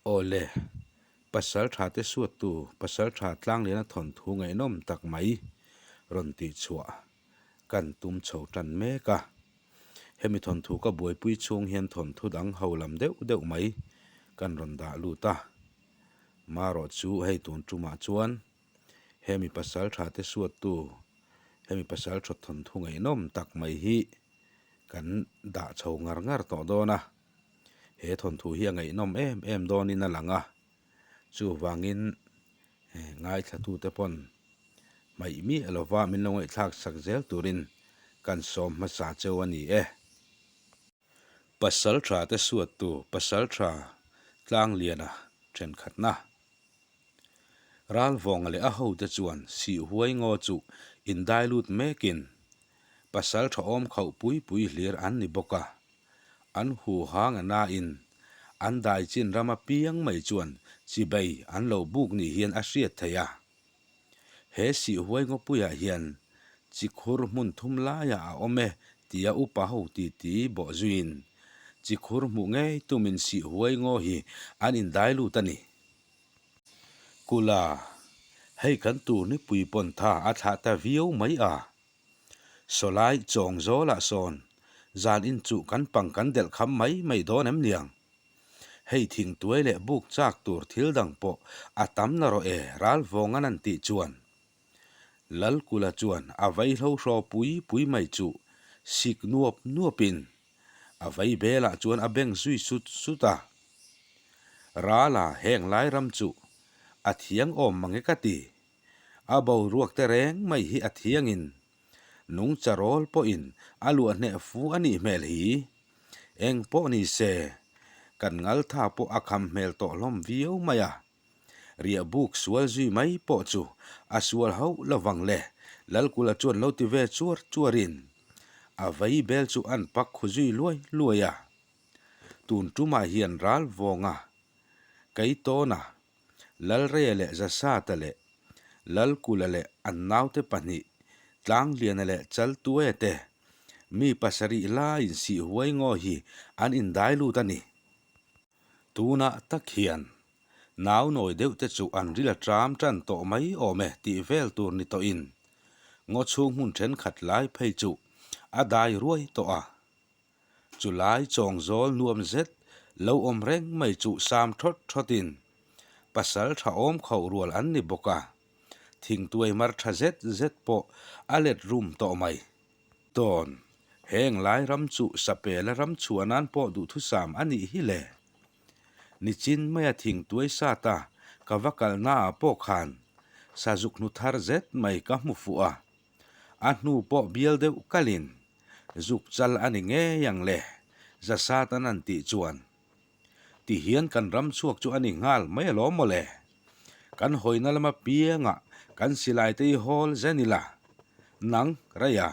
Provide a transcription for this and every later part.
Aw le, Pasaltha te suattu Pasaltha Tlangliana thawnthu ngaihnawm tak mai rawn tihchhuah kan tum chho tan mek a. Hemi thawnthu ka buaipui chhung hian thawnthu dang ho lam deuh deuh mai kan rawn dah lut a. Marawh chu hei tun tumah chuan hemi Pasaltha te suattu hemi Pasaltha thawnthu ngaihnawm tak mai hi kan dah chho ngar ngar tawh dawn a. He thawnthu hi a ngaihnawm em em dawnin a lang a, chuvangin ngaithlatute pawn hmaih miah lova min lo ngaihthlak sak zel turin kan sawm hmasa cheu a ni e. Pasal tha te suattu Pasal tha Tlangliana thenkhatna. Ralvawnga leh a hote chuan sih huai ngaw chu indai lut mekin Pasal tha awm khauh pui pui hlir an ni bawk a. An hu hang a nain an dai chin ram apiang mai chuan chibei an lo buk ni hian a hriat theih a. He sih huai ngawpuiah hian chikhur hmun thum laiah a awm e tia upa ho titi bawh zuiin chikhur hmuh ngei tumin sih huai ngaw hi an indai lut a ni. Kula, hei kan tur nipui pawn tha a thlah ta viau mai a. Sawlai chawng zawlah sawn zan in chuh kan pang kan delh kham mai mai dawn em niang? Hei thingtuai leh buk chak tur thil dang pawh a tam na rawh e Ralvawng an an tih chuan Lalkula chuan a vaihlo hraw pui pui mai chu sik nuap nuapin a vai belah chuan a beng zui sut sut a. Rala heng lai ram chu a thiang awm mange ka ti. A boruak te reng mai hi a thiangin nungcha rawl pawhin a luah hneh fu a nih hmel hi. Eng pawh ni se, kan ngaltha pawh a kham hmel tawh hlawm viau mai a. Riah buk sual zui mai pawh chu a sual hauh lovang le, Lalkula chuan lo ti ve chuar chuarin a vei bel chu an pak khu zui luai luai a. Tun tumah hian ral vawnga Keitawna Lalreia leh Zasata leh Lalkula leh an naute pahnih, Tlangliana leh Chaltuaia te, mi pasarih laiin sih huai ngaw hi an indai lut a ni. Tunah tak hian nau nawi deuh te chu an ril a ṭam ṭan tawh mai awm e tih vel tur ni tawhin ngaw chhung hmun ṭhenkhat lai phei chu a dai ruai tawh a. Chu lai chawng zawl nuam zet lo awm reng mai chu sam thawt thawtin pasal tha awm khauh rual an ni bawk a, thingtuai mar tha zet zet pawh a let rum tawh mai. Tawn, heng lai ram chu sapela ram chhuah nan pawh duhthusam a nih hi le. Nichin maia thingtuai sata ka va kalnaah pawh khan sazuk hnu thar zet mai ka hmu fuh a. A hnu pawh bial deuh kalin zuk chal a ni ngei ang le, Zasat an an tih chuan. Ti hian kan ram chhuak chu a ni nghal mai alawm maw le. Kan hawina lama piangah kan silai te i hawl zen ila. Nang, Reia,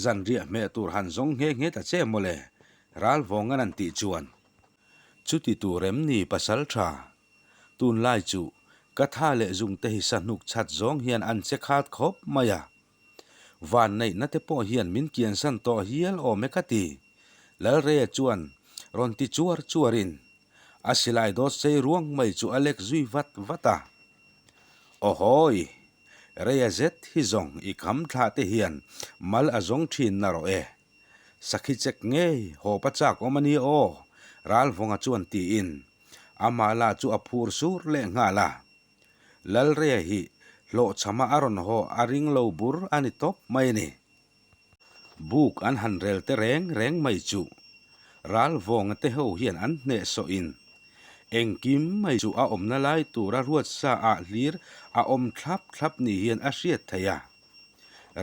zanriah hmeh tur han zawng nghe nghe ta che maw le, Ralvawngan an tih chuan. Chuti tur em ni pasal tha? Tunlai chu ka tha leh zungte hi sahnuk chhat zawng hian an che khat khawp mai a. Vanneihna te pawh hian min kiansan tawh hial awm e ka ti. Lalreia chuan rawn ti chuar chuarin a silai dawt sei ruang mai chu a lek zui vat vat a. Awhawi! Reia zet hi zawng i kham thlah te hian mal a zawng thin na rawh e. Sakhi chek ngei haw pa chak awm a nia aw, Ralvawnga chuan tiin amah lah chu a phur sur leh nghal a. Lalrea hi hlawhchhama a rawn haw a ring lo bur a ni tawp mai a ni. Buk an han rel te reng reng mai chu Ralvawnga te ho hian an hnehsawhin engkim mai chu a awmna lai tura ruat sa ah hlir a awm thlap thlap ni hian a hriat theih a.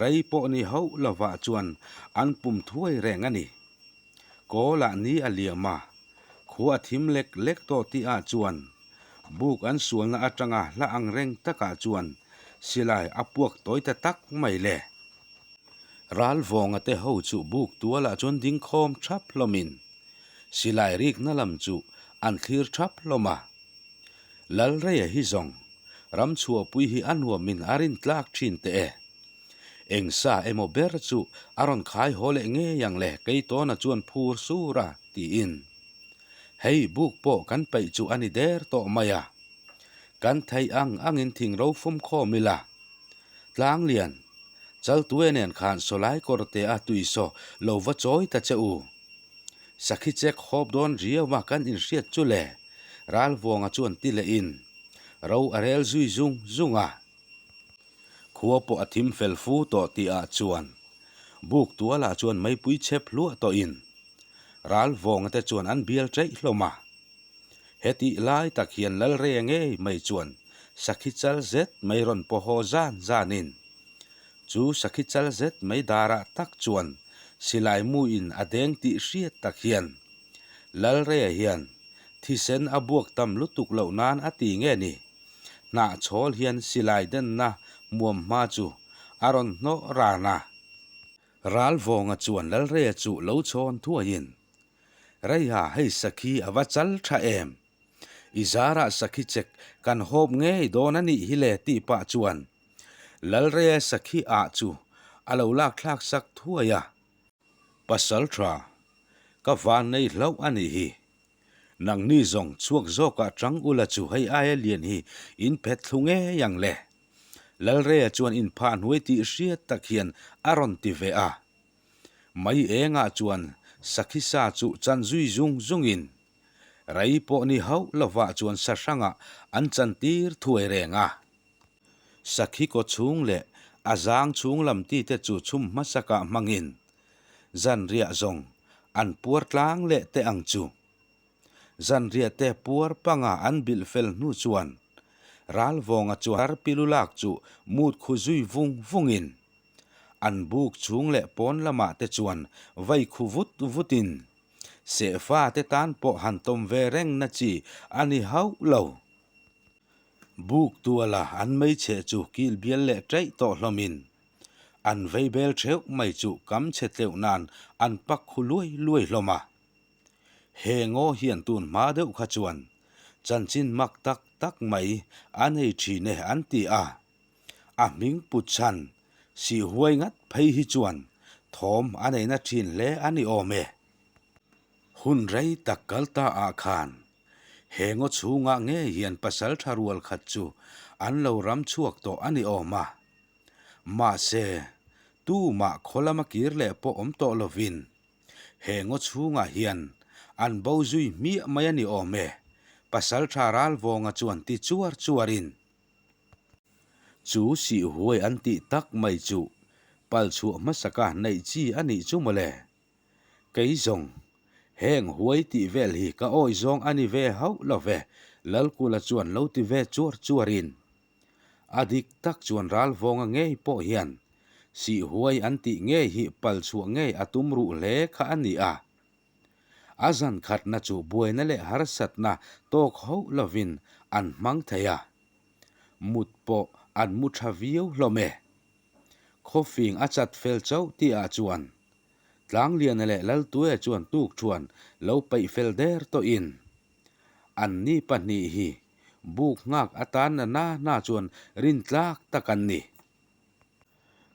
Rei pawh ni hauh lovah chuan an pum thuai reng a ni. Kawlah ni a liam a, khua a thim lek lek tawh tih ah chuan buk an sualna atanga hla ang reng takah chuan silai a puak tawi ta tak mai le. Ralvawnga te ho chu buk tualah chuan ding khawm thap hlawmin silai rikna lam chu an thlir thap hlawm a. Lalreia hi zawng ramchhuahpui hi a nuamin a rin tlak thin teh e. Eng sa emaw ber chu a rawn khai haw leh ngei ang le Keitawna chuan phur sur a, tiin. Hei buk pawh kan peih chu a ni der tawh mai a. Kan theih ang angin thing ro fum khawm ila. Tlanglian, Chaltue nen khan sawlai kawrte a tui saw lo va chawi ta che u. Sakhi chek hawp dawn riau a kan inhriat chu le, Ralvuanga chuan ti leh in ro a rel zui zung zung a. Khua pawh a thim fel fu tawh tih ah chuan buk tualah chuan meipui chhep hluah tawh in Ralvawnga te chuan an bial ṭeih hlawm a. Hetih lai tak hian Lalreia ngei mai chuan sakhi chal zet mai rawn paw haw zan zan in chu sakhi chal zet mai darah tak chuan silai mu in a deng tih hriat tak hian Lalreia hian thisen a buak tam lutuk loh nan a ti nge ni? Hnahchhawl hian silai denna hmuam hma chu a rawn hnawh ran a. Ralvawnga chuan Lalreia chu lo chhawn thuaiin, Reiha, hei sakhi a va chal tha em? I zarah sakhi chek kan hawp ngei dawn a nih hi le tih pah chuan Lalreia sakhi ah chu a lo lakthlak sak thuai a. Pasal tha, ka van nei hlauh a nih hi. Nangni zawng chhuak zawkah chang ula chu hei aia lian hi in phet thlu ngei ang le. Lalreia chuan inphah hnuai tih hriat tak hian a rawn ti ve a. Mai engah chuan sakhi sa chu chan zui zung zungin rei pawh ni hauh lovah chuan sa hrangah an chan tir thuai reng a. Sakhi kaw chhung leh a zang chhung lam ti te chu chhum hmasakah hmangin zanriah zawng an puar tlang leh teh ang chu. Zanriah te puar panga an bilh fel hnu chuan Ralvawnga chuan Tarpilu lak chu mut khu zui vung vungin an buk chhung leh pawn lamah te chuan vai khu vut vutin sehfa te tan pawh han tawm ve reng na chi a ni hauh lo. Buk tuala an meichhe chu kil bial leh ṭaih tawh hlawmin an vei bel ṭheuh mai chu kam chhe tleuh nan an pak khu luai luai hlawm a. He ngaw hian tun hma deuh kha chuan chanchin mak tak tak mai a nei ṭhin e an ti a. A hming put chhan sih huai ngat phei hi chuan thawm a neina ṭhin hle a ni awm e. Hun rei tak kal ta ah khan He ngaw chhungah ngei hian pasal tha rual khat chu an lo ram chhuak tawh a ni awm a. Mahse, tumah khaw lama kir leh pawh awm tawh lovin he ngaw chhungah hian an bo zui hmiah mai a ni awm e, pasal tha Ralvawnga chuan ti chuar chuarin. Chu sih huai an tih tak mai chu pal chhuah hmasaka neih chi a nih chu mawle. Kei zawng, heng huai tih vel hi ka awi zawng a ni ve hauh lo ve, Lalkula chuan lo ti ve chuar chuarin. A dik tak chuan Ralvawnga ngei pawh hian sih huai an tih ngei hi pal chhuah ngei a tum ruh hle kha a ni a. A zan khatna chu buaina leh harsatna tawk hauh lovin an hmang thei a. Mut pawh an mu tha viau hlawm e. Khawfing a chat fel chauh tihah chuan Tlangliana leh Laltue chuan tuk thuan lo peih fel der tawhin anni pahnih hi buk nghak atan na na na chuan rintlak tak an ni.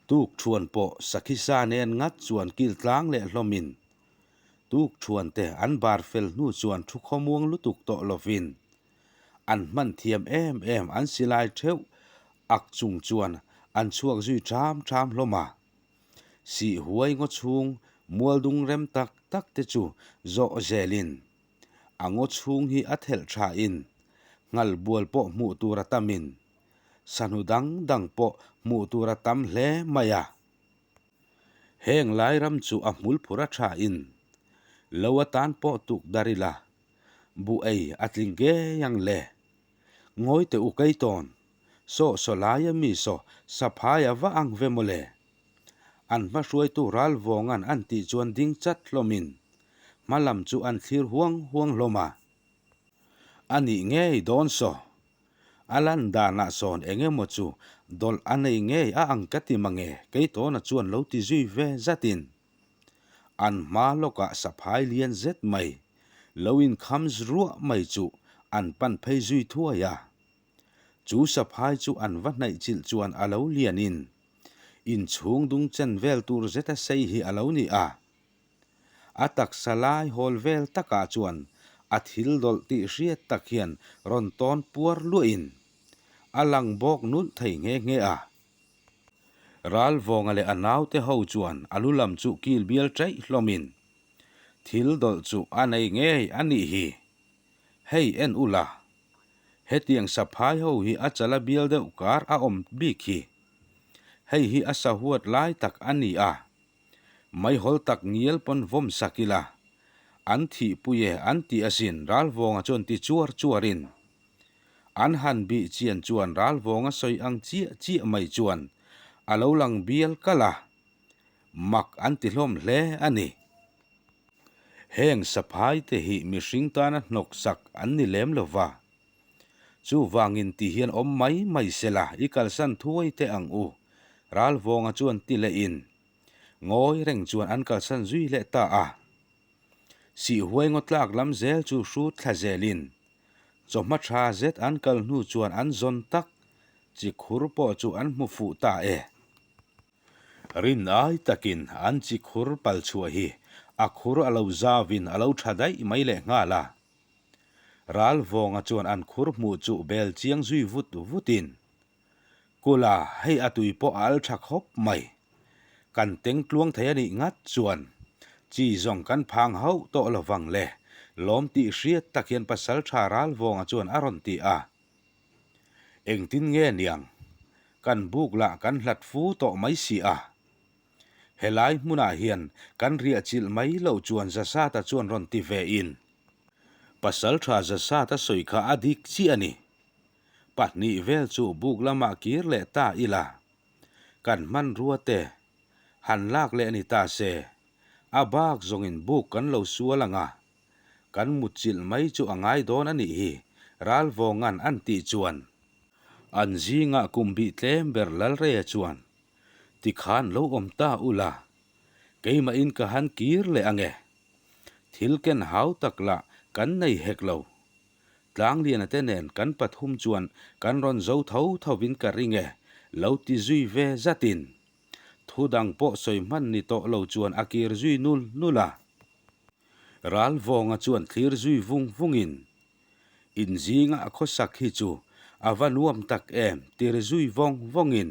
Tuk thuan pawh sakhi sa nen ngat chuan kil tlang leh hlawmin tuk thuan te an bar fel hnu chuan thu khawmuang lutuk tawh lovin an hman thiam em em an silai theuh ak chung chuan an chhuak zui ṭham ṭham hlawm a. Sih huai ngaw chhung mual dung rem tak tak te chu zawh zelin a ngaw chhung hi a thelh thain nghal bual pawh hmuh tur a tamin sahnu dang dang pawh hmuh tur a tam hle mai a. Heng lai ram chu a hmul phur a thain lo atan pawh tuk dar ila buh ei a tling ngei ang le. Ngawi teh u Keitawn, saw saw laia mi saw saphai a va ang ve mawle. An hma hruaitu Ralvawnga'n an tih chuan ding chat hlawmin hma lam chu an thlir huang huang hlawm a. A nih ngei dawn saw. A lan danah sawn eng emaw chu dawlh a nei ngei a ang ka ti mange Keitawna chuan lo ti zui ve zatin. An hma lawkah saphai lian zet mai lo inkham ruah mai chu an pan phei zui thuai a. Chu saphai chu an va hnaih chilh chuan a lo lianin inchhung dung chen vel tur zeta sei hi a lo ni a. A taksa lai hawl vel takah chuan A thil dawlh tih hriat tak hian rawn tawn puar luahin a lang bawk nulh thei nghe nghe a. Ralvawnga leh a naute ho chuan a lu lam chu kil bial chaih hlawmin thil dawlh chu a nei ngei a nih hi. Hei en ula, hetiang saphai ho hi a chala bial deuh kar a awm bik hi. Hei hi a sahuat lai tak a ni a. Meihawl tak ngial pawn vawm sak ila, an thihpui e an ti asin Ralvawnga chuan ti chuar chuarin. An han bih chian chuan Ralvawnga sawi ang chiah chiah mai chuan a lo lang bial kalh a, mak an ti hlawm hle a ni. Heng saphai te hi mihring tana hnawk sak an ni lem lo va. Chuvangin ti hian awm mai mai sela i kalsan thuai teh ang u, Ralvawnga chuan ti lehin ngawi reng chuan an kalsan zui leh ta a. Sihhuai ngaw tlak lam zel chu hrut thla zelin chawhma tha zet an kal hnu chuan an zawn tak chi khur pawh chu an hmu fuh ta e. Rin ai takin an chi khur pal chhuah hi a khur a lo zauvin a lo tha daih mai leh nghal a. Ralvawnga chuan an khur hmuh chu bel chiang zui vut vutin, Kula, hei a tui pawh a al tha khawp mai. Kan teng tluang thei a nih ngat chuan chi zawng kan phang hauh tawh lo vang le, lawm tih hriat tak hian pasaltha Ralvawnga chuan a rawn ti a. Engtin nge niang? Kan buk lah kan hlat fu tawh mai si a. Helai hmunah hian kan riah chilh mai loh chuan Zasata chuan rawn ti ve in. Pasaltha Zasata sawi kha a dik chiah a ni. Pahnih vel chu buk lamah kir leh ta ila. Kan hmanrua te han lak leh a ni ta se, a bak zawngin buk kan lo sual ang a. Kan mutchilh mai chu a ngai dawn a nih hi, Ralvawnga'n an tih chuan. An zingah kum bih tlem ber Lalreia chuan, Tikhan lo awm ta ula, keimahin ka han kir leh ang e. Thil ken hau tak lah kan nei hek lo. Tlangliana te nen kan pathum chuan kan rawn zo tho thovin ka ring e, lo ti zui ve zatin. Thu dang pawh sawi hman ni tawh lo chuan a kir zui nul nul a. Ralvawnga chuan thlir zui vung vungin, In zinga a khawsak hi chu a va nuam tak em tir zui vawng vawngin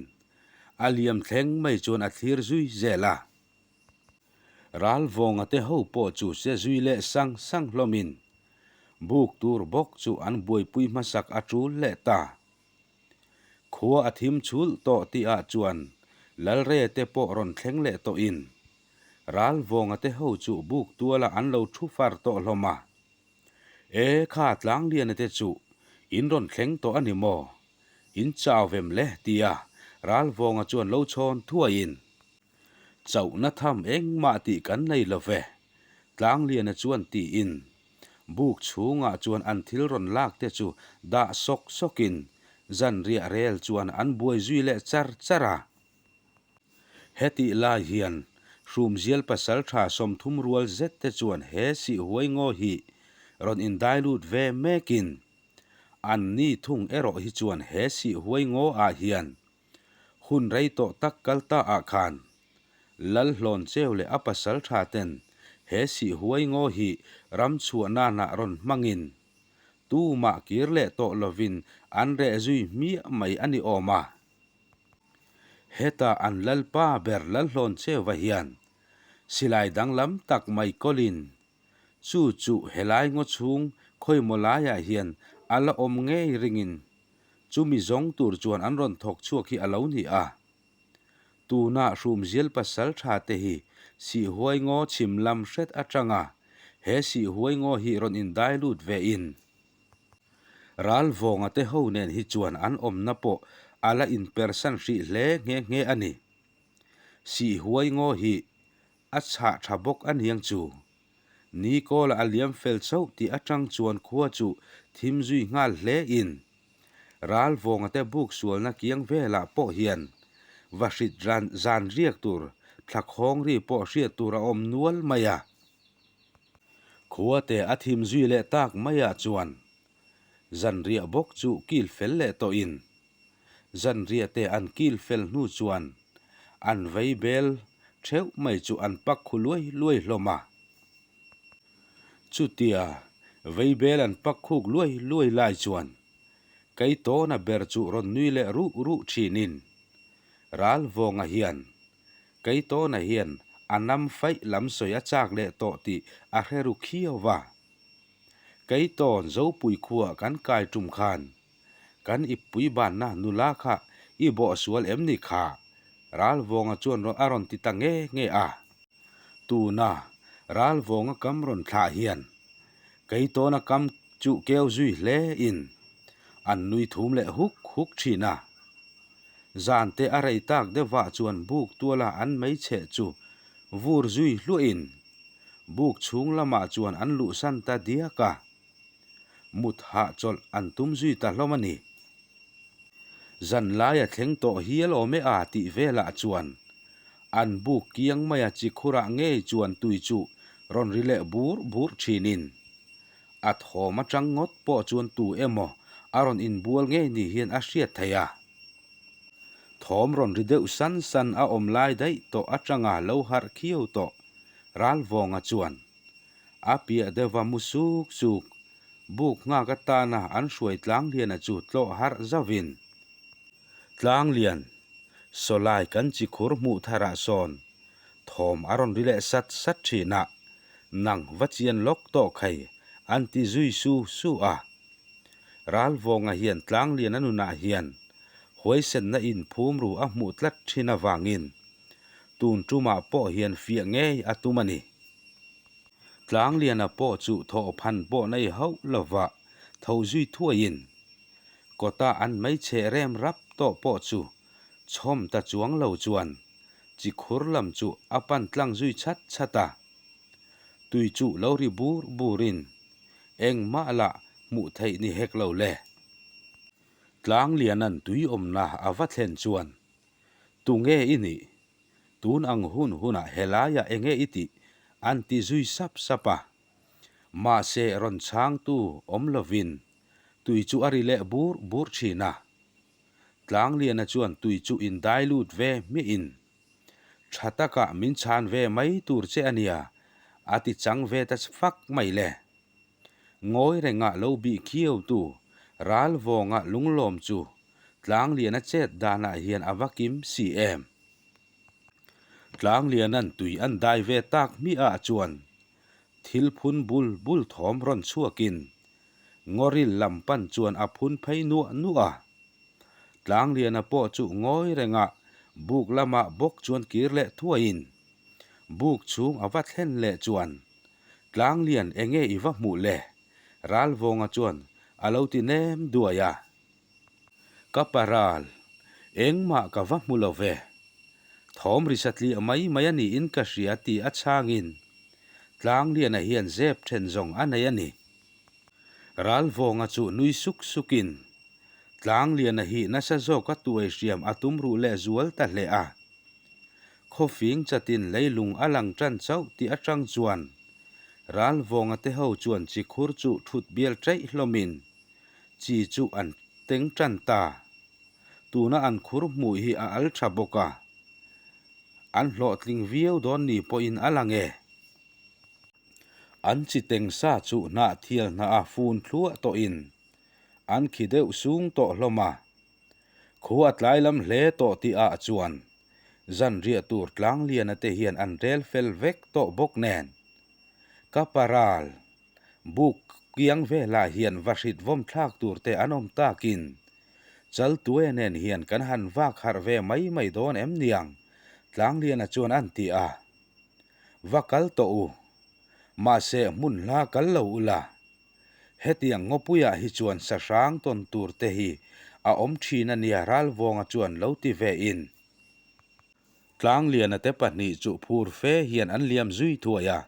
a liam thleng mai chuan a thlir zui zel a. Ralvawnga te ho pawh chu se zui leh sang sang hlawmin buk tur bawk chu an buaipui hmasak a tul leh ta. Khua a thim chhulh tawh tihah chuan Lalre te pawh rawn thleng leh tawhin Ralvawnga te ho chu buk tualah an lo thu far tawh hlawm a. E kha Tlangliana te chu in rawn thleng tawh a ni maw? In chau vem le tia Ralvawnga chuan lo chhawn thuaiin Chauhna tham engmah tih kan nei lo ve, Tlangliana chuan tiin buk chhungah chuan an thil rawn lak te chu dah sawk sawkin zanriah rel chuan an buai zui leh char char a. Hetih lai hian Hrumzial pasaltha 30 rual zet te chuan he sihhuai ngaw hi rawn indai lut ve mekin an ni thung erawh hi chuan he sihhuai ngaw ah hian Hun rei tawh tak kal ta ah khan Lalhlawn Cheu leh a pasal tha ten he sihhuai ngaw hi ram chhuah nanah rawn hmangin tumah kir leh tawh lovin an reh zui hmiah mai a ni awm a. Heta an Lalpa ber Lalhlawn Cheuva hian silai danglam tak mai kawlin chu chu helai ngaw chhung khawimaw laiah hian a la awm ngei ringin Chumi zawng tur chuan an rawn thawk chhuak hi a lo ni a. Tuna Hrumzial pasal tha te hi Sihhuai ngaw chhim lam hret atanga he Sihhuai ngaw hi rawn indai lut ve in Ralvawnga te ho nen hi chuan an awmna pawh a la inpersan hrih hle nghe nghe a ni. Sihhuai ngaw hi a chhah tha bawk a niang chu. Ni kawla a liam fel chauh tih atang chuan khua chu thim zui nghal hle in Ralvawnga te buk sualna kiang velah pawh hian va hrit ran zan riak tur thlakhawng ri pawh hriat tur a awm nual mai a. Khua te a thim zui leh tak maiah chuan zanriah bawk chu kil fel leh tawh in Zanriah te an kil fel hnu chuan an vei bel theuh mai chu an pak khu luai luai hlawm a. Chutia Veibel an pak khuk luai luai lai chuan Keitawna ber chu rawn nui leh ruh ruh thinin Ralvawnga hian Keitawna hian a nam faih lam sawi a chak leh tawh tih a hre ru khiau va. Keitawn Zopui khua kan kai tum khan kan ippui banna nula kha i bawh sual em ni kha? Ralvawnga chuan a rawn ti ta nge nge a. Tuna Ralvawnga kam rawn thlah hian Keitawna kam chu keu zui hle in an nui thum leh huk huk thin a. Zan te a rei tak deuhvah chuan buk tuala an meicheh chu vur zui hluah in buk chhung lamah chuan an luhsan ta diak a. Mut hahchawlh an tum zui ta hlawm a ni. Zan laia thleng tawh hial awm e a tih velah chuan an buk kiang maia chi khurah ngei chuan tui chu rawn ri leh bur bur thinin a thawm atang ngawt pawh chuan tu emaw a rawn inbual ngei ni hian a hriat theih a. Thawm rawn ri deuh san san a awm lai daih tawh atanga lo harh khiau tawh Ralvawnga chuan a piah deuhva mu suk suk Buk nghak atana an hruai Tlangliana chu tlawh harh zauhin, Tlanglian, sawlai kan chi khur hmuh tharah sawn thawm a rawn ri leh sat sat thin a, nang va chian lawk tawh khai an ti zui su su a. Ralvawnga hian Tlangliana nunah hian huaisenna inphum ru a hmuh tlat thin avangin tun tumah pawh hian fiah ngei a tum a ni. Tlangliana pawh chu thawhphan pawh nei hauh lova tho zui thuaiin kawta an meichhe rem rap tawh pawh chu chhawm ta chuang lo chuan chi khur lam chu a pan tlang zui chhat chhat a. Tui chu lo ri bur burin engmah lah hmuh theih ni hek lo le. Tlangliana'n tui awmna a va thlen chuan Tunge i nih? Tun ang hun hunah helaiah enge i tih? an ti zui sap sap a. Mahse rawn chhangtu awm lovin tui chu a ri leh bur bur thin a. Tlangliana chuan tui chu indai lut ve hmiahin, Tha takah min chhan ve mai tur che a nia, a ti chang ve ta fak mai le. Ngawi rengah lo bih khiautu Ralvawnga lunglawm chu Tlangliana chet danah hian a va kim si em? Tlangliana'n tui an dai ve tak hmiah chuan thil phun bul bul thawm rawn chhuakin Ngawril lam pan chuan a phun phei nuah nuah a. Tlangliana pawh chu ngawi rengah buk lamah bawk chuan kir leh thuaiin buk chhung a va thlen leh chuan Tlanglian enge i va hmuh le? Ralvawnga chuan a lo ti nem duai a. Ka pa ral, engmah ka va hmu lo ve. Thawm ri satliah mai mai a niin ka hria tih a chhangin Tlangliana hian zep then zawng a nei a ni. Ralvawnga chu nui suk sukin Tlangliana hi nasa zawka tuai hriam a tum ruh leh zual ta hle a. Khawfing chatin leilung a lang tan chauh tih atang chuan Ralvawnga te ho chuan chi khur chu thut bial chaih hlawmin chi chu an teng tan ta. Tuna an khur hmuh hi a al tha bawk a, an hlawhtling viau dawn ni pawhin a lang e. An chi teng sa chu hnah thial hnah a fun thluah tawhin an khi deuh sung tawh hlawm a. Khu a tlai lam hle tawh tih ah chuan zanriah tur Tlangliana te hian an rel fel vek tawh bawk nen. Ka paral buk kiang velah hian va hrit vawm thlak tur te an awm takin Chaltue nen hian kan han vak harh ve mai mai dawn em niang Tlangliana chuan an ti a. Va kal tawh u. Mahse hmun hla kal lo ula. Hetiang ngawpuiah hi chuan sahrang tawn tur te hi a awm thin a nia Ralvawnga chuan lo ti ve in. Tlangliana te pahnih chu phur fe hian an liam zui thuai a.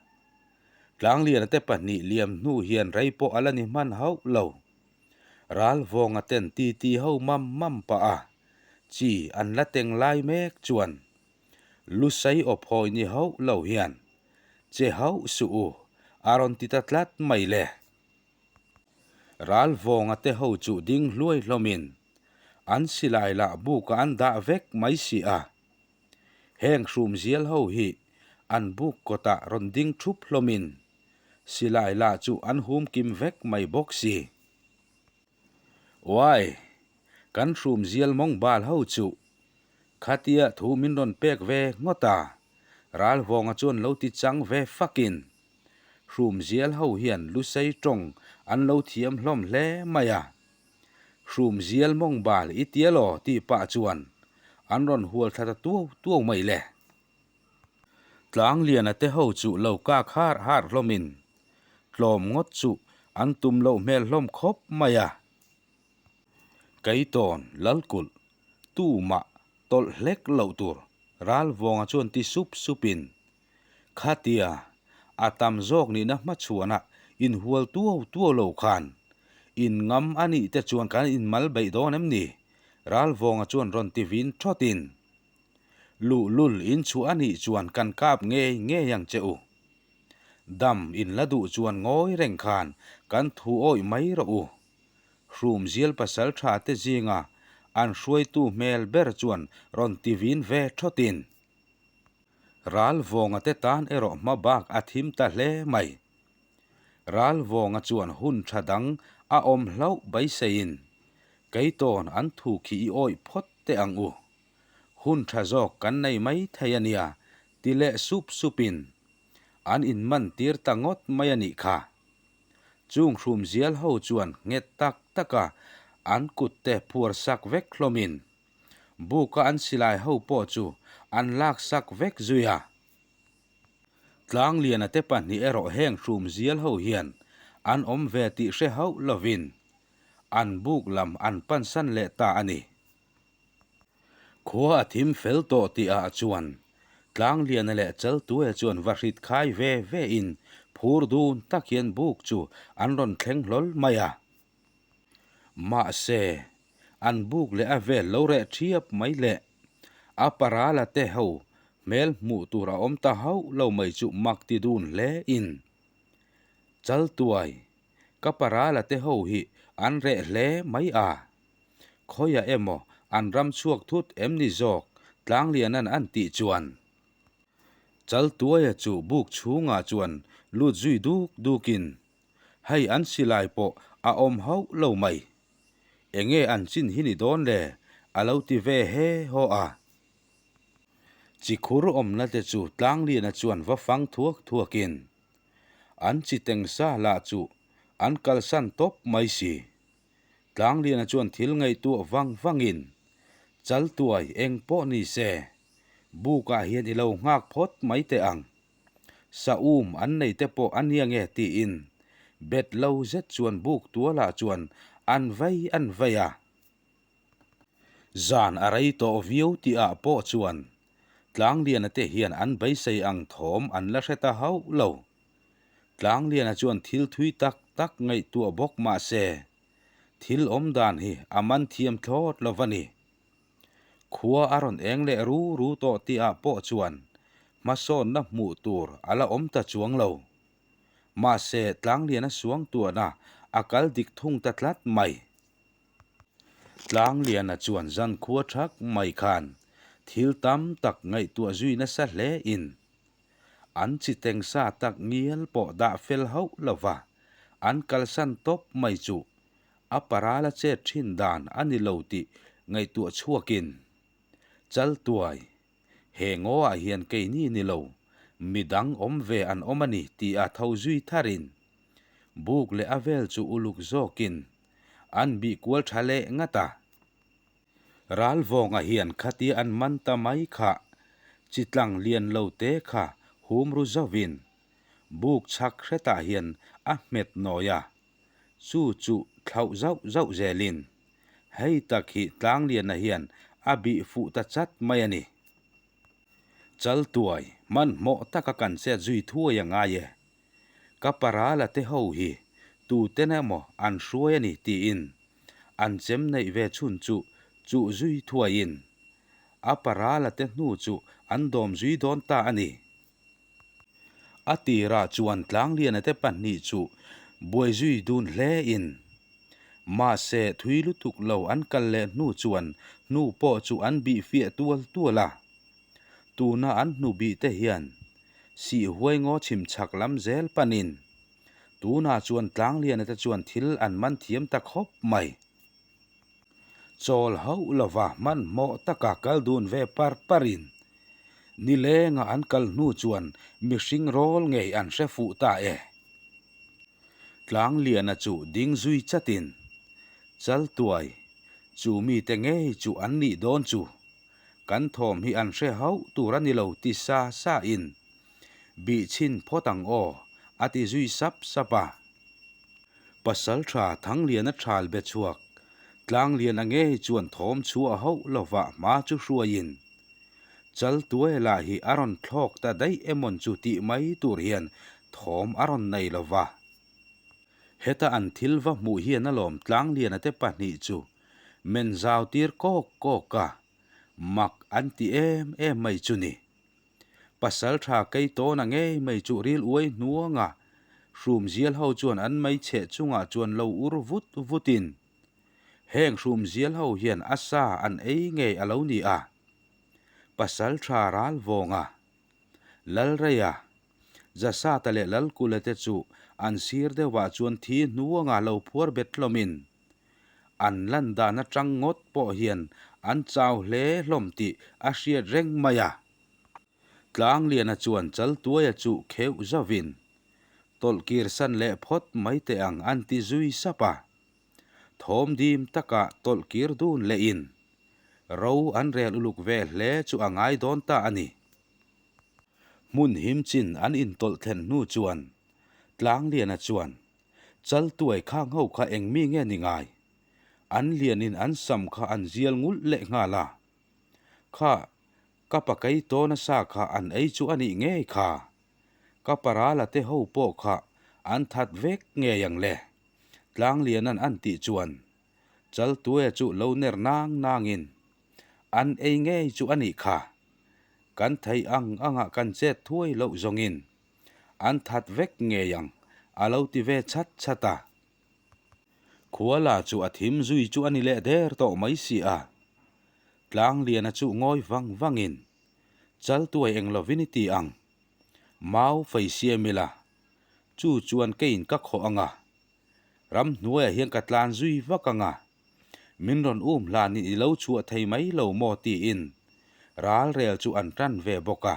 Tlangliana te pahnih liam hnu hian rei pawh a la ni hman hauh lo. Ralvawnga ten titi ho mam mam pah a, chi an la teng lai mek chuan Lusei aw phawi ni hauh lo hian che hauh suh u, a rawn ti ta tlat mai le. Ralvawnga te ho chu ding hluai hlawmin an silai lah bukah an dah vek mai si a. Heng hrumzial ho hi an buk kawtah rawn ding thup hlawmin. Silai lah chu an hum kim vek mai bawk si. Uai! Kan hrum zial mawng bal ho chuh! Khatia thu min rawn pek ve ngawt a, Ralvawnga chuan lo ti chang ve fakin. Hrum zial ho hian lusei tawng an lo thiam hlawm hle mai a. Hrum zial mawng bal i tia law tih pah chuan an rawn hual thla ta tuau tuau mai le. Tlangliana te ho chu lo kak har har hlawmin tlawm ngawt chu an tum loh hmel hlawm khawp mai a. Keitawn Lalkulh tumah tawlh hlek loh tur Ralvawnga chuan ti sup supin Khatia a tam zawk nihna hmachhuana inhual tuau tuau lo khan in ngam a nih te chuan kan inmal beih dawn em ni? Ralvawnga chuan rawn ti vin thawtin Luhlul in chhuah a nih chuan kan kap ngei ngei ang che u. Dam in la duh chuan ngawi reng khan kan thu awih mai rawh u. Hrumzial pasal tha te zinga an hruaitu hmel ber chuan rawn ti vin ve thawtin. Ralvawnga te tan erawh hma bak a thim ta hle mai. Ralvawnga chuan hun tha dang a awm hlauh beiseiin Keitawn an thu khi i awih phawt teh ang u. Hun tha zawk kan nei mai thei a nia ti leh sup supin an inman tir ta ngawt mai a nih kha. Chung hrumzial ho chuan nghet tak taka an kutte phuar sak vek hlawmin buka an silai ho pawh chu an lak sak vek zui a. Tlangliana te pahnih erawh heng hrumzial ho hian an awm ve tih hre hauh lovin an buk lam an pansan leh ta a ni. Khua a thim fel tawh tih ah chuan Tlangliana leh Chaltuaia chuan va hrit khai ve ve in phur dun tak hian buk chu an rawn thleng hlawl mai a. Mahse, an buk leh a vel lo reh thiap mai leh a parala te ho hmel hmuh tur a awm ta hauh lo mai chu mak ti dun hle in Chaltuai ka parala te ho hi an reh hle mai a. Khawiah emaw an ram chhuak thut em ni zawk Tlanglianan an tih chuan Chaltuaia chu buk chhungah chuan lut zui duk dukin hei an silai pawh a awm hauh lo mai. Enge an chin hi ni dawn le a lo ti ve he haw a. Chikhur awmna te chu Tlangliana chuan va fang thuak thuakin an chi tengsa lah chu an kalsan tawp mai si. Tlangliana chuan thil ngaihtuah vang vangin, Chaltuai eng pawh ni se, bukah hian i lo nghak phawt mai teh ang. Sa um an nei te pawh a nia nge tiin bet lo zet chuan buk tualah chuan an vei an vei a. Zan a rei tawh viau tihah pawh chuan Tlangliana te hian an beisei ang thawm an la hre ta hauh lo. Tlangliana chuan thil thui tak tak ngaihtuah bawk mah se, thil awm dan hi a man thiam thlawt lo va ni. Khua a rawn eng leh ru ru tawh tihah pawh chuan hmasawnna hmuh tur a la awm ta chuang lo. Mahse, Tlangliana suangtuahna a kal dik thung ta tlat mai. Tlangliana chuan zankhua thak mai khan thil tam tak ngaihtuah zui nasa hle in An chi tengsa tak ngial pawh dah fel hauh lova an kalsan tawp mai chu a paral a chet thin dan a ni lo tih ngaihtuah chhuakin, Chaltuai, he ngaw-ah hian keini ni lo, midang awm ve an awm a ni tih a tho zui tharin buk leh a vel chu uluk zawkin an bih kual tha leh ngat a. Ralvawnga hian khatia an man ta mai kha chitlang lian lo te kha hum ru zovin buk chhak hretah hian a hmet nawi a, chu chu thlauh zauh zauh zelin hei tak hi Tlangliana hian a bih fuh ta chat mai a ni. Chaltuai hmanhmawh taka kan chet zui thuai a ngai e. Ka parala te ho hi tuten emaw an hruai a ni tiin an chem neih ve chhun chu chuh zui thuaiin a parala te hnu chu an dawm zui dawn ta a ni. A tirah chuan Tlangliana te pahnih chu buai zui dun hle in mahse thui lutuk lo an kal leh hnu chuan hnu pawh chu an bih fiah tual tual a. Tuna an hnu bih te hian sih huai ngaw chhim chhak lam zel panin. Tunah chuan Tlangliana te chuan thil an man thiam ta khawp mai. Chawl hauh lova hmanhmawh taka kal dun ve par parin nilenga an kal hnu chuan mihring rawl ngei an hre fuh ta e. Tlangliana chu ding zui chatin Chaltuai chu mite ngei chu an nih dawn chu kan thawm hi an hre hauh tur a ni lo ti sa sa in bih chhin phawt ang aw a ti zui sap sap a. Pasalṭha Thangliana ṭhal be chhuak, Tlangliana ngei chuan thawm chhuah hauh lovah hma chu hruaiin Chaltuela hi a rawn thlawk ta daih emawn chu tih mai tur hian thawm a rawn nei lova. Heta an thil va hmuh hian alawm Tlangliana te pahnih chu men zau tir kawk kawk a, mak an ti em em mai chu ni. Pasal tha kei tawna ngei mai chu ril uai hnuanga hrum zial ho chuan an mei chheh chungah chuan lo ur vut vutin heng hrum zial ho hian a sa an ei ngei a lo ni a. Pasal tha ral vawnga, Lalreia, Jasata leh Lalkula te chu an sir deuhah chuan thi hnuanga lo phuar bet hlawmin an lan dan atang ngawt pawh hian an chau hle hlawm tih a hriat reng mai a. Tlangliana chuan Chaltuaia chu kheuh zauvin, Tawlh kir san leh phawt mai teh ang an ti zui sap a. Thawm dim taka tawlh kir dun lehin ro an rel uluk ve hle chu a ngai dawn ta a ni. Hmun him chin an intawlh thlen hnu chuan Tlangliana chuan Chaltuai khang ho kha eng mi nge ni ngai? An lianin an sam kha an zial ngulh leh nghal a. Kha, ka pa kei tawn a sa kha an ei chu a nih ngei kha. Ka parala te ho pawh kha an that vek ngei ang le. Tlanglianan an tih chuan Chaltuai chu lo ner nang nangin an ei ngei chu a nih kha. Kan theih ang angah kan chet thuai loh zawngin An that vek ngei ang, a lo ti ve chat chat a. Khuala chu a thim zui chu a ni leh der tawh mai si a. Tlangliana chu ngawi vang vangin, Chaltuai eng lovin i ti ang. Mau fei siam ila, chu chuan keiin ka khawh ang a. Ramhnuaiah hian ka tlan zui vak ang a. Min rawn um hlanin i lo chhuah thei mai lo maw tiin ralrel chu an tan ve bawk a.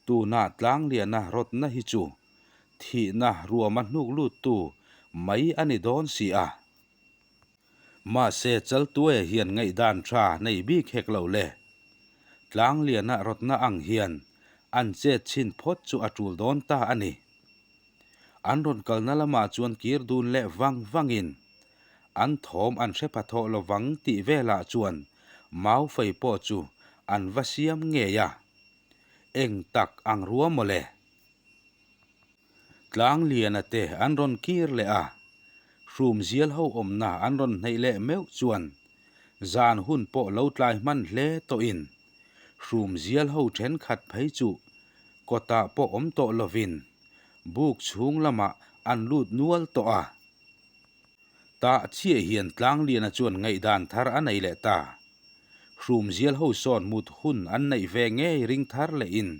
Tuna Tlangliana rawtna hi chu thihna ruama hnuk luttu mai a ni dawn si a. Mahse Chaltuaia hian ngaihdan tha nei bik hek lo le. Tlangliana rawtna ang hian an chet chhin phawt chu a tul dawn ta a ni. An rawn kalna lamah chuan kir dun leh vang vangin an thawm an hre pha thawh lovang tih velah chuan Maufei pawh chu an va siam ngei a. Eng tak ang rua mawle? Tlangliana te an rawn kir leh a, hrum zial ho awmna an rawn hneih leh meuh chuan zan hun pawh lo tlai hman hle tawhin hrum zial ho thenkhat phei chu kawtah pawh awm tawh lovin buk chhung lamah an lut nual tawh a. Tah chiah hian Tlangliana chuan ngaihdan thar a nei leh ta. Hrumzial ho sawn mut hun an neih ve ngei ring thar lehin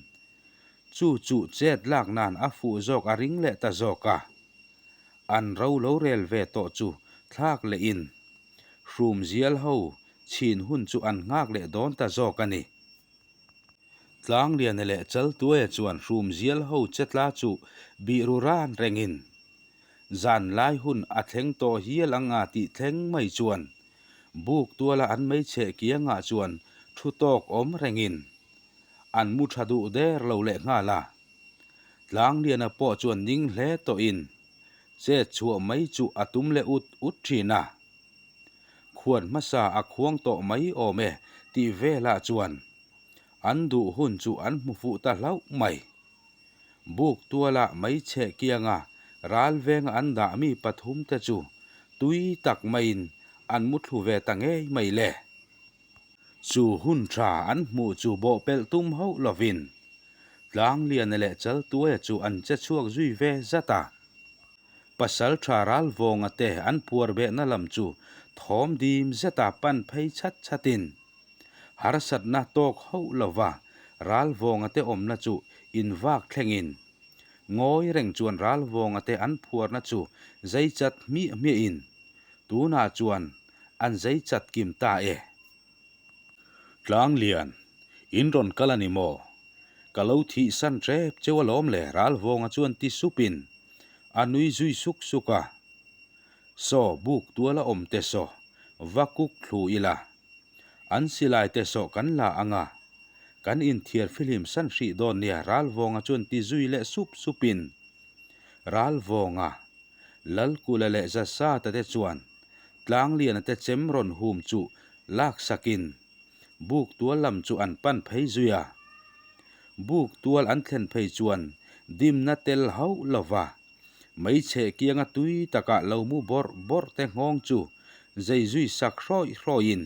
chu chu chet lak nan a fuh zawk a ring leh ta zawk a. An ro lo rel ve tawh chu thlak lehin Hrumzial ho chhin hun chu an nghak leh dawn ta zawk a ni. Tlangliana leh Chaltuaia chuan Hrumzial ho chetla chu bih ru ran rengin Zan lai hun a thleng tawh hial ang a tih thleng mai chuan buk tuala an meichhe kiangah chuan thu tawk awm rengin an mu tha duh der lo leh nghal a. Tlangliana pawh chuan ning hle tawhin chet chhuah mai chu a tum leh ut ut thin a. Khuan hmasa a khuang tawh mai awm e tih velah chuan an duh hun chu an hmu fuh ta hlauh mai. Buk tuala meichhe kianga ral venga an dah mi pathum te chu tui tak maiin an mu thlu ve ta ngei mai le. Chu hun tha an hmuh chu bawhpelh tum hauh lovin Tlangliana leh Chaltuaia chu an che chhuak zui ve zat a. Pasal tha ral vawnga te an puar behna lam chu thawm dim zeta pan phei chhat chhatin Harsatna tawk hauh lova ral vawnga te awmna chu in vak thlengin. Ngawi reng chuan Ralvawnga te an phuarna chu zai chat hmiah hmiahin tunah chuan an zai chat kim ta e. Tlanglian, in rawn kal a ni maw? Ka lo thih san tep cheu alawm le Ralvawnga chuan ti supin a nui zui suk suk a. Saw buk tuala awm te saw va kuk thlu ila. An silai te saw kan la ang a, kan inthiar fihlim san hrih dawn nia Ralvawnga chuan ti zui leh sup supin Ralvawnga, Lalkula leh Zasata te chuan Tlangliana te chem rawn hum chu lak sakin buk tual lam chu an pan phei zui a. Buk tual an thlen phei chuan dimna tel hauh lova Hmeichhe kianga tui takah lo mu bawrh bawrh te nghawng chu zei zui sak hrawih hrawihin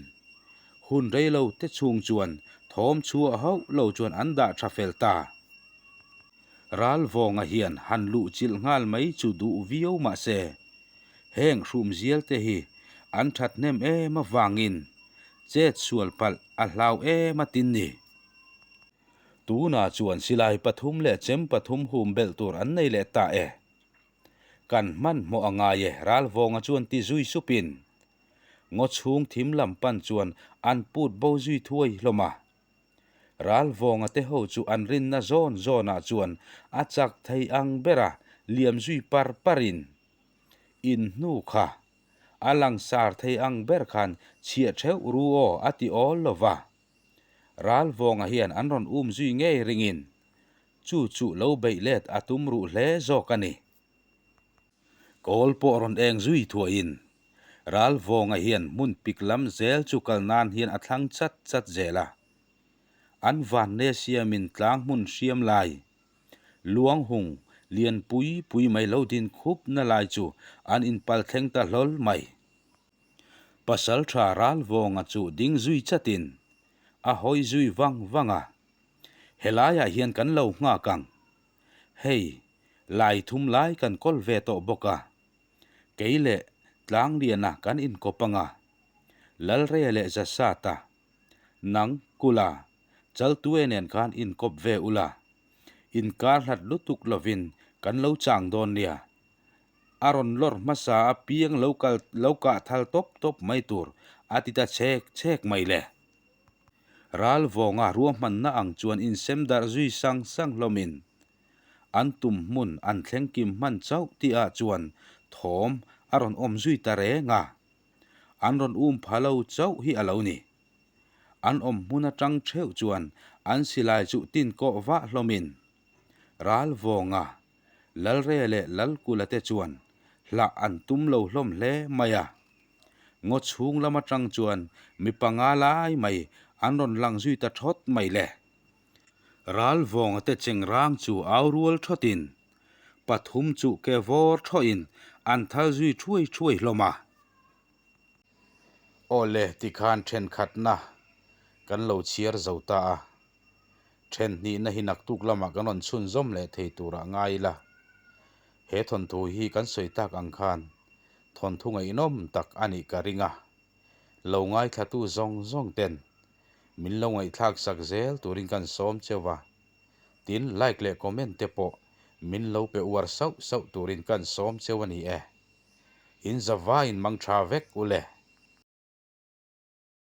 hun rei lo te chhung chuan thawm chhuah hauh lo chuan an dah tha fel ta. Ralvawnga hian han luh chilh nghal mai chu duh viau mah se, heng hrumzial te hi an that hnem em avangin chet sual palh a hlau em a tin ni. Tunah chuan silai pathum leh chem pathum hum belh tur an nei leh ta e. Kan hmanhmawh a ngai e, Ralvawnga chuan ti zui supin ngaw chhung thim lam pan chuan an put bo zui thuai hlawm a. Ralvawnga te ho chu an rinna zawn zawnah chuan a chak thei ang bera liam zui par parin in hnu kha a langsar thei ang ber khan chhiah theuh ru aw a ti awl lo va. Ralvawnga hian an rawn um zui ngei ringin chu chu lo beih let a tum ruh hle zawk a ni. Kawl pawh rawn eng zui thuahin Ralvawnga hian hmun pik lam zel chu kal nan hian a thlang chat chat zel a. An vanne siamin tlang hmun hriam lai, luang hung lian pui pui mai lo din khup na lai chu an inpal thleng ta hlawl mai. Pasalṭha Ralvawnga chu ding zui chatin a hawi zui vang vang a, Helaiah hian kan lo nghak ang. Hei, lai thum lai kan kawl ve tawh bawk a. Kei leh Tlangliana kan inkawp ang a. Lalreia leh Zasata, nang, Kula, Chaltue nen khan inkawp ve ula. Inkar hlat lutuk lovin kan lo chang dawn nia. A rawn lawr hmasa a piang lo kal lo kah thal tawp tawp mai tur a ti ta chhek chhek mai le. Ral vawnga ruahmanna ang chuan insem darh zui sang sang hlawmin an tum hmun an thleng kim hman chauh tihah chuan thawm a rawn awm zui ta reng a. An rawn um pha lo chauh hi a lo ni. An awm hmun atang theuh chuan an silai chu tin kawh vah hlawmin ral vawnga Lalre leh Lalkula te chuan hlah an tum lo hlawm hle mai a. Ngaw chhung lam atang chuan mi panga lai mai an rawn lang zui ta thawt mai le. Ralvawnga te chengrang chu au rual thawtin pathum chu ke vawr thawhin an thal zui thuai thuai hlawm a. Awle tikhan thenkhatna kan lo chhiar zo ta a. Then hnihna hi naktuk lamah kan rawn chhunzawm leh thei turah ngai ila. He thawnthu hi kan sawi tak ang khan thawnthu ngaihnawm tak a nih ka ring a. Lo ngaithlatu zawng zawng ten min lo ngaihthlak sak zel turin kan sawm cheu va. Tin, like leh comment te pawh min lo pe uar sauh sauh turin kan sawm cheu a ni e. In zavaiin mang tha vek u le.